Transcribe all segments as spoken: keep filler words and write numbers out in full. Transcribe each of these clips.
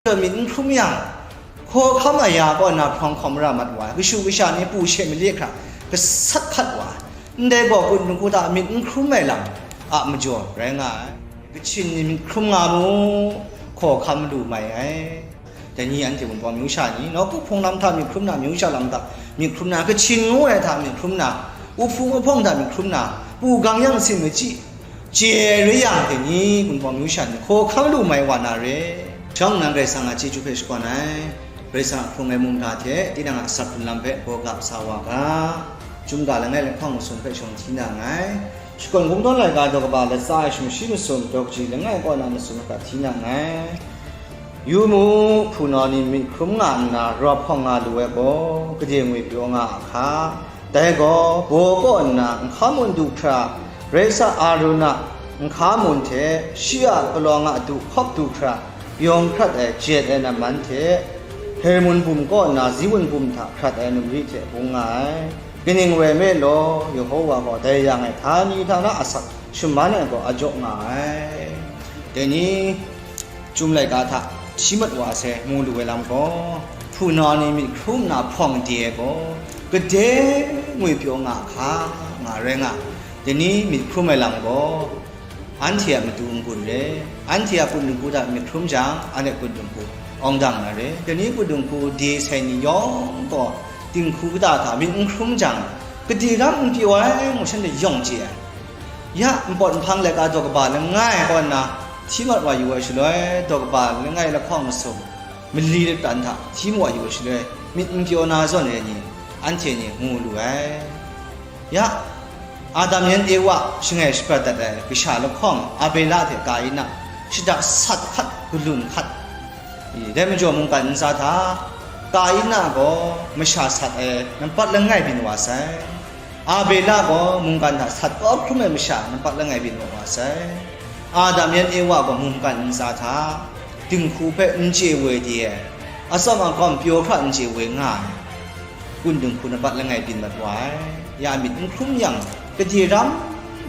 Myit n hkrum yang, hkawhkam aya kaw na hprawng hkawm mara mat wa ai, kashu kasha ni pu she mali hkra gasat hkat wa ai, ndai gaw kun dinghku hta myit n hkrum ai lam a majaw rai nga ai. Kachin ni myit hkrum nga mu, hkawhkam lu mai ai. Dai ni anhte Wunpawng myu sha ni, nawku hpung lam hta myit hkrum na, myu sha lam hta myit hkrum na, kachin ngu ai hta myit hkrum na, u hpung u hpawng hta myit hkrum na, pu gang yang sin machyi, chye ai rai yang, dai ni Wunpawng myu sha ni hkawhkam lu mai wa na re. Shawng nnan Karai Kasang a chyeju hpe shakawn ai, Karai Kasang a hkrung ai mungga hte tinang a asak hkrung lam hpe gaw gap sa wa ga, chyum ga langai lahkawng masum hpe shawng hti na nngai. Shakawn Kungdawn laika daw kaba latsa ai shingshi masum, daw kaji langai kaw na masum hpe hti na nngai. Yu mu, hpunau ni myit hkrum nga nna, rawp hpawng nga lu ai gaw, gade ngwi pyaw nga a hka. Dai gaw, baw kaw nna, nhka mun du hkra, rai sa Arun a nhka mun hte, shi a palawng a du hkawp du hkra, yawng hkrat ai jet ai namman hte, Hermon bum kaw nna, Ziwun bum hta hkrat ai numri hte bung nga ai. Kaning rai nme law, Yehowa gaw dai yang e htani htana asak shaman ai gaw a jaw nga ai. Dai ni, Chyum laika hta hti mat wa sai mu lu ai lam gaw, hpunau ni myit hkrum nna hpawng de ai gaw, gade ngwi pyaw nga hka nga rai nga ai. Dai ni myit hkrum ai lam gaw, anhte a matu n-gun re, anhte a kun dinghku hta myit hkrum jang, anhte kun dinghku awng dang na re. Dai ni kun dinghku de sai ni yawng gaw, dinghku kata hta myit n hkrum jang, gade ram n pyaw ai ngu shanhte yawng chye ai. Ya, npawt nhpang laika daw kaba langai kaw nna hti mat wa yu ai shaloi, daw kaba langai lahkawng masum, mali lapran hta hti mat wa yu ai shaloi, myit n pyaw na zawn ai ni, anhte ni mu lu ai. Ya, Adam yan Ewa shangai shaprat dat ai kasha lahkawng Abela hte Kaina, shada sat hkat, galun hkat, i, dai majaw mungkan ntsa hta, Kaina gaw masha sat ai nampat langai byin wa sai. Abela gaw mungkan hta sat kau hkrum ai masha nampat langai byin wa sai. Adam yan Ewa gaw mungkan ntsa hta, dinghku hpe n chye woi de ai, atsawm agawm pyaw hkra n chye woi nga ai, kun dinghku nampat langai byin mat wa ai. Ya myit n hkrum yang, gade ram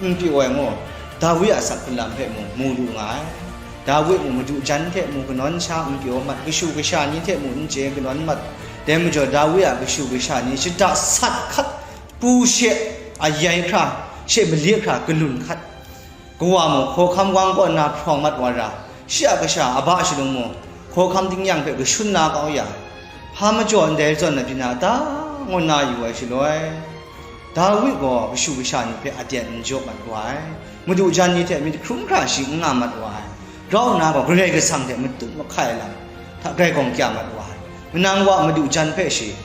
n pyaw ai ngu, Dawi a asak hkrung lam hpe mung mu lu nga ai. Dawi mung madu jan hte mung kanawn sha n pyaw mat, kashu kasha ni hte mung n chye kanawn mat. Dai majaw Dawi a kashu kasha ni shada sat hkat, pu she ayai hkra, she mali hkra galun hkat. Kawa mung hkawhkam wang kaw nna hprawng mat wa ra, shi a kasha a ba shalung mung, hkawhkam tingnyang hpe kashun la kau ya, hpa majaw ndai zawn na byin a ta? Ngu nna yu ai shaloi, Dawi gaw kashu kasha ni hpe aten n jaw mat wa ai, madu jan ni hte myit hkrum hkra shi n nga mat wa ai, grau nna gaw Karai Kasang hte matut mahkai ai lam hta grai gawng kya mat wa ai, manang wa madu jan hpe shi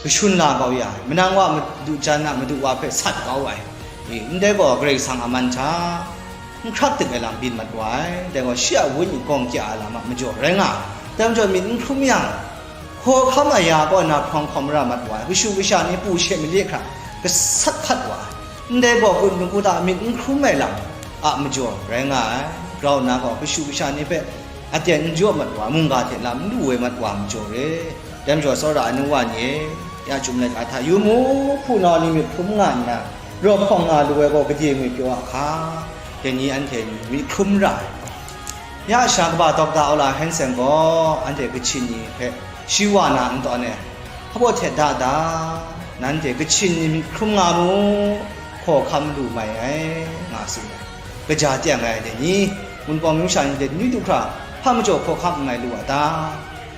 kashun la kau ya ai, manang wa madu jan a madu wa hpe sat kau ai, e, ndai gaw Karai Kasang a man hta n hkrak dik ai lam byin mat wa ai, dai gaw shi a wenyi gawng kya ai lam a majaw rai nga ai. Dai majaw myit n hkrum yang, hkawhkam aya kaw na hprawng hkawm mara mat wa ai, kashu kasha ni pu she mali hkra gasat hkat wa ai, ndai gaw kun dinghku hta myit n hkrum ai lam a majaw rai nga ai, grau nna gaw kashu kasha ni hpe aten n jaw mat wa ai, mungga hte lam n lu woi mat wa ai majaw re. Dai majaw, tsawra ai nu wa ni e, ya chyum laika hta yu mu, hpunau ni myit hkrum nga nna, rawp hpawng nga lu ai gaw gade ngwi pyaw a hka, dai ni anhte ni myit hkrum ra ai. Ya sha kaba Dokta Ola Hansen gaw anhte Kachin ni hpe shi wa na n tawn e, hpa baw htet da da, nanhte Kachin ni myit hkrum nga mu, hkawhkam lu mai ai, nga tsun ai. Kaja teng ai dai ni, Wunpawng myu sha ni hte ni du hkra, hpa majaw hkawhkam n mai lu a ta?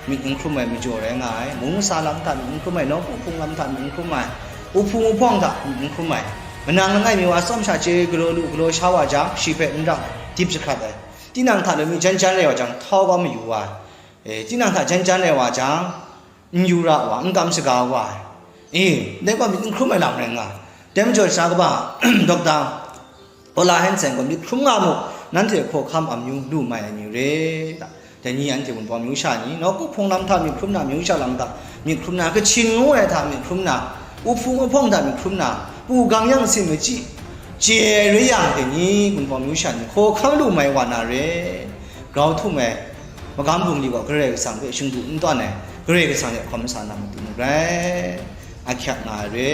Myit n hkrum ai majaw rai nga ai, mung masa lam hta myit n hkrum ai, nawku hpung lam hta myit n hkrum ai, u hpung u hpawng hta myit n hkrum ai, manang langai mi wa atsawm sha chye galaw lu galaw sha wa jang, shi hpe n rap ai, dip jahkrat ai, tinang hta lami jan jan rai wa jang, htau kau mayu wa ai, e, tinang hta jan jan rai wa jang, n yu ra wa, n kam saga wa ai, e, dai gaw myit n hkrum ai lam rai nga ai. Dai majaw, sha kaba Dokta Ola Hansen gaw myit hkrum nga mu, nanhte hkawhkam amyu lu mai ai ni re ta? Dai ni anhte Wunpawng myu sha ni, nawku hpung lam hta myit hkrum na, myu sha lam hta myit hkrum na, Kachin ngu ai hta myit hkrum na, u hpung u hpawng hta myit hkrum na, pu gang yang sin machyi, chye ai rai yang, dai ni Wunpawng myu sha ni hkawhkam lu mai wa na re. Grau htum ai magam bungli gaw Karai Kasang hpe shingdu n tawn ai, Karai Kasang hte hkawm sa na matu mung rai, ahkyak nga ai re.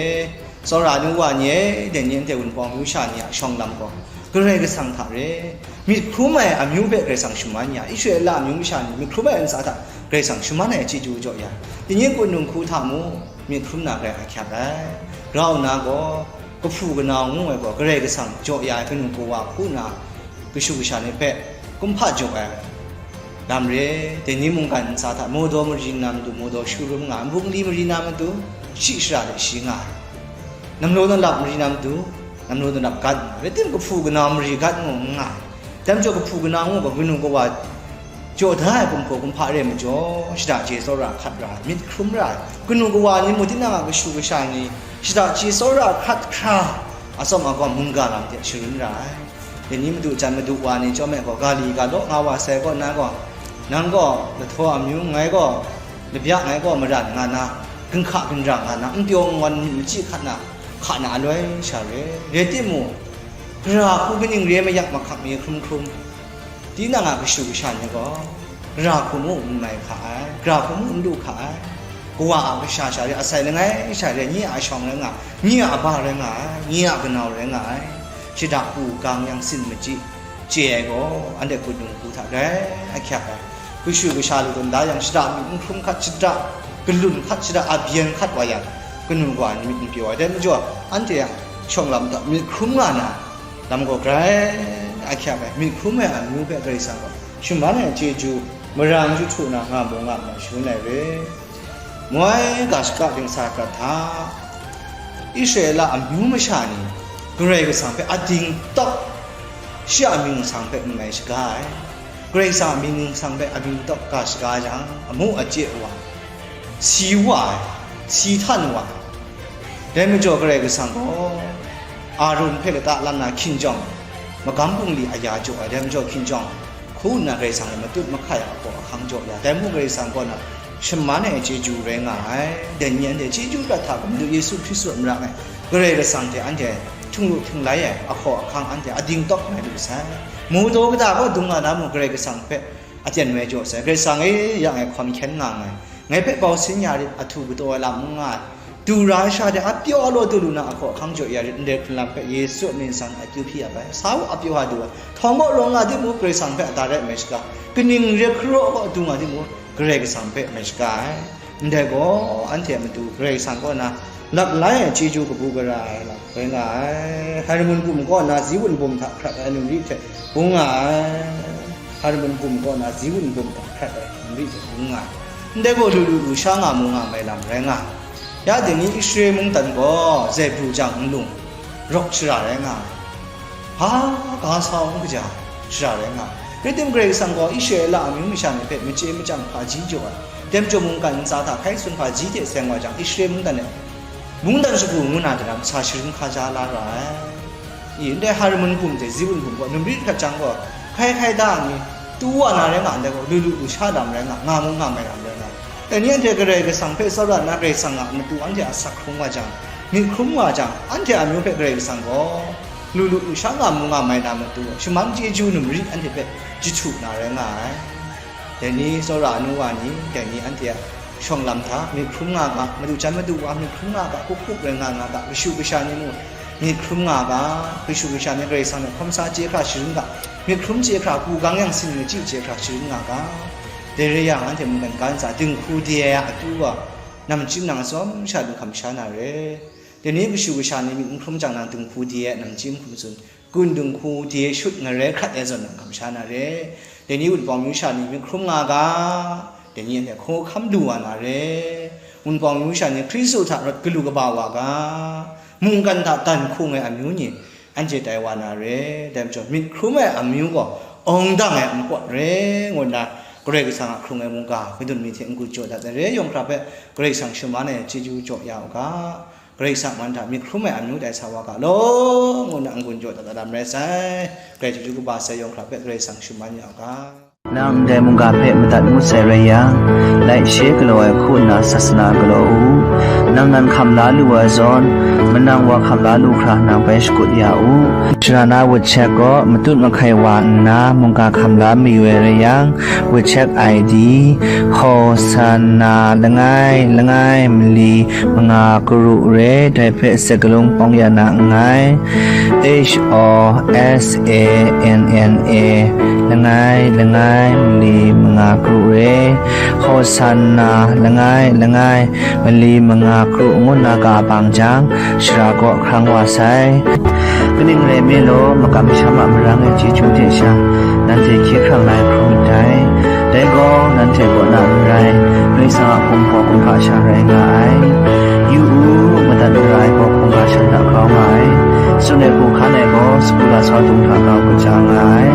Tsawra ai nu wa ni e, dai ni anhte Wunpawng myu sha ni a shawng lam gaw, Karai Kasang hta re, myit hkrum ai amyu hpe Karai Kasang shaman ya, Israela amyu masha ni myit hkrum ai ntsa hta Karai Kasang shaman ai chyeju jaw ya, tinyi kun nhku hta mu, myit hkrum na garai ahkyak ai. Grau nna gaw, kahpu kanau ngu ai gaw Karai Kasang jaw ya ai kanu kawa hku nna, kashu kasha ni hpe kumhpa jaw ai lam re. Dai ni mungkan ntsa hta mawdaw mari na matu mawdaw sharum nga ai, nbungli mari na matu shi shara de shi nga ai, namlaw nalap mari na matu namlaw nalap gat nga ai, rai tim, kahpu kanau mari gat ngu n nga ai. Dai majaw kahpu kanau ngu gaw kanu kawa jaw da ai kumhpaw kumhpa re ai majaw, shada chye tsawra hkat ra ai, myit hkrum ra ai, kanu kawa ni mung tinang a kashu kasha ni shada chye tsawra hkat hkra, atsawm agawm mungga lam hte sharin ra ai. Dai ni madu jan madu wa ni chyawm ai gaw, ga li ga law nga wa sai kaw na gaw, nang gaw lahtaw amyu, ngai gaw labya, ngai gaw maran nga na, ginhka ginra nga na, n pyaw n wan myit machyi hkat na, hka na aloi sha re. Rai timung, gara hku kaning re ai mayak mahkak ni hkrum hkrum, tinang a kashu kasha ni gaw, gara hku mu n mai hka ai, gara hku mu n lu hka ai. Kawa a kasha sha re, asai langai sha re, nye a shawng rai nga ai, nye a aba rai nga ai, nye a kanau rai nga ai. Shada hku gang yang sin machyi chye ai gaw, anhte hput nhku hta grai ahkyak ai. Kashu kasha lu tawn da yang, shada myit n hkrum hkat, shada galun hkat, shada abyen hkat wa yang, kanu kawa ni myit n pyaw ai. Dai majaw, anhte a shawng lam hta myit hkrum nga na lam gaw grai ahkyak ai. Myit hkrum ai amyu hpe Karai Kasang gaw shaman ai chyeju, marang jahtu na nga mu nga ma shangun ai re. Moi ga shaka dingsa hkrat hta, Israela amyu masha ni Karai Kasang hpe ading tawk, shi a mying nsang hpe n mai shaga ai. Karai Kasang a mying nsang hpe ading tawk ga shaga jang, amu achye wa, si wa ai, si htan wa ai. Dai majaw Karai Kasang gaw Arun hpe lata lan na hkinjawng, magam bungli aya jaw ai, dai majaw hkinjawng hku nna Karai Kasang e matut mahkai a hpaw ahkang jaw ya, dai mung Karai Kasang kaw na shaman ai chyeju rai nga ai. Dai ni anhte chyeju prat hta Madu Yesu Hkristu a mara e Karai Kasang hte anhte htinglu htinglai ai ahkaw ahkang anhte ading tawk mai lu sai. Mawdaw kata kaw dung nga na mung, Karai Kasang hpe aten mai jaw sai. Karai Kasang e, ya ngai hkawm hkyen nga nngai, ngai hpe bau sin ya rit, ahtu kataw ai lam n nga ai, du ra ai sha de apyaw alaw du lu na ahkaw ahkang jaw ya rit, ndai hkrun lam hpe Yesu a mying nsang akyu hpyi ap ai. Sa u, apyaw a du ai, htawng kaw rawng nga timung, Karai Kasang hpe ada rai mai shaga, kaning re hkaraw kaw du nga timung, Karai Kasang hpe mai shaga ai. Ndai gaw, anhte a matu Karai Kasang kaw na lap lai ai chyeju kabu gara ai lam rai nga ai. Hermon bum kaw na Ziwun bum hta hkrat ai numri hte bung nga ai. Hermon bum kaw na Ziwun bum hta hkrat ai numri hte bung nga ai. Ndai gaw lu lu lu sha nga mu nga mai lam rai nga ai. Ya dai ni Israel mungdan gaw zaibru jang nlung rawk shara rai nga ai. Ha, ga sa u n kaja, shara rai nga ai. Rai tim, Karai Kasang gaw Israela amyu masha ni hpe machye machyang hpaji jaw ai. Dai majaw mungkan ntsa hta hkai sun hpaji hte seng wa jang, Israel mungdan e mungdan shagu ngu na daram sa sharin hkaja la ra ai. I, ndai Hermon bum hte Ziwun bum gaw numri hkrat jang gaw, hkai hkai da ai ni tu wa na rai nga, ndai gaw lu lu lu sha lam rai nga, nga mu nga mai lam rai nga. Dai ni anhte Karai Kasang hpe tsawra nna, Karai Kasang a matu anhte a asak hkrung wa jang, myit hkrum wa jang, anhte amyu hpe Karai Kasang gaw lu lu lu sha nga mu nga mai na matu, shaman chyeju numri anhte hpe jahtu na rai nga ai. Dai ni tsawra anu wa ni, dai ni anhte a shawng lam hta myit hkrum nga ga, madu jan madu wa myit hkrum nga ga, hkuk hkuk rai nga nga ga, kashu kasha ni mung myit hkrum nga ga, kashu kasha ni Karai Kasang hte hkawm sa chye hkra sharin ga, myit hkrum chye hkra, hku gang yang sin machyi chye hkra sharin nga ga. Dai rai yang, anhte mungkan ga ntsa dinghku de ai a akyu gaw, namchyin nang atsawm sha lu hkam sha na re. Dai ni kashu kasha ni myit n hkrum jang nang dinghku de ai namchyin hkum tsun, kun dinghku de shut ngarai hkrat ai zawn nang hkam sha na re. Dai ni wunpawng myu sha ni myit hkrum nga ga, dai ni anhte hkaw hkam lu wa na re. Wunpawng myu sha ni Hkristu hta rawt galu kaba wa ga, mungkan hta dan hkung ai amyu ni anhte tai wa na re. Dai majaw, myit hkrum ai amyu gaw awng dang ai npawt re, ngu nna Karai Kasang a hkrung ai mungga madun mi hte n-gun jaw dat ai re. Yawng hkra hpe Karai Kasang shaman ai chyeju jaw ya u ga. Karai Kasang man hta myit hkrum ai amyu tai sa wa ga law, ngu nna n-gun jaw dat ai lam rai sai. Karai chyeju kaba sai, yawng hkra hpe Karai Kasang shaman ya u ga. Nang ndai mungga hpe madat ngut sai rai yang, laishe galaw ai hku nna sasana galaw u. Nang nan hkam la lu ai zawn, manang wa hkam la lu hkra nang bai shakut ya u. Shara na wut chek gaw matut mahkai wa nna mungga hkam la mayu ai rai yang, wut chek I D, Hosanna langai langai mali manga karu re, dai hpe sakalung pawng ya na nngai. H O S A N N A, langai langai mali manga karu re, Hosanna langai langai mali manga karu ngu na ga bang jang, shara kaw hkrang wa sai. Kaning rai nme law, makam masham a marang ai chyeju hte sha, nanhte hkye hkrang la ai hkrum myit dai. Dai gaw, nanhte kaw na n rai, Karai Kasang a hpung hpaw kumhpa sha rai nga ai. Yu u, madat mara ai gaw hkungga shan hta grau nga ai. Tsun ai hku hkan ai gaw, sagu lasau dung hta grau kaja nga ai.